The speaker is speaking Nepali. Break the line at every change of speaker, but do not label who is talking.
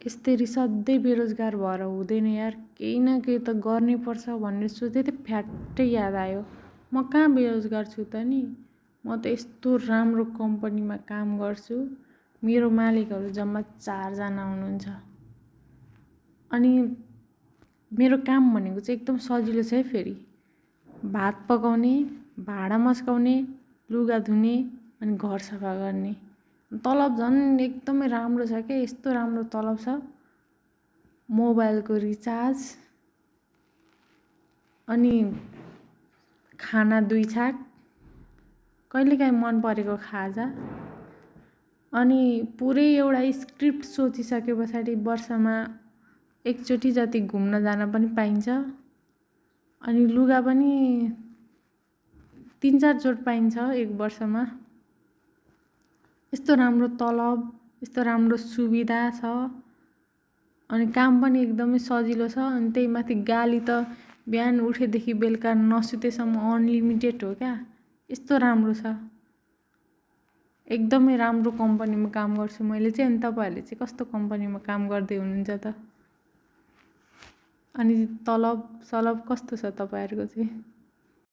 यसरी सधैँ बेरोजगार भएर हुँदैन यार, केही न केही त गर्नै पर्छ भनेर सोच्दै थिएँ, फ्याट्टै याद आयो म कहाँ बेरोजगार छु त नि। म त यस्तो राम्रो कम्पनीमा काम गर्छु, मेरो मालिकहरू जम्मा 4 जना हुनुहुन्छ। अनि मेरो काम भनेको चाहिँ एकदम सजिलो छ है। फेरि भात पकाउने, भाँडा मस्काउने, लुगा धुने अनि घर सफा गर्ने। तलब झन् एकदमै राम्रो छ क्या, यस्तो राम्रो तलब छ। मोबाइलको रिचार्ज अनि खाना 2 छाक, कहिलेकाहीँ मन परेको खाजा अनि पुरै एउटा स्क्रिप्ट सोचिसके पछाडि वर्षमा एकचोटि जति घुम्न जान पनि पाइन्छ। अनि लुगा पनि 3-4 चोट पाइन्छ एक वर्षमा। यस्तो राम्रो तलब, यस्तो राम्रो सुविधा छ अनि काम पनि एकदमै सजिलो छ। अनि त्यही माथि गाली त बिहान उठेदेखि बेलुका नसुतेसम्म अनलिमिटेड हो क्या, यस्तो राम्रो छ। एकदमै राम्रो कम्पनीमा काम गर्छु मैले चाहिँ। अनि तपाईँहरूले चाहिँ कस्तो कम्पनीमा काम गर्दै हुनुहुन्छ त? अनि तलब सलब कस्तो छ तपाईँहरूको चाहिँ?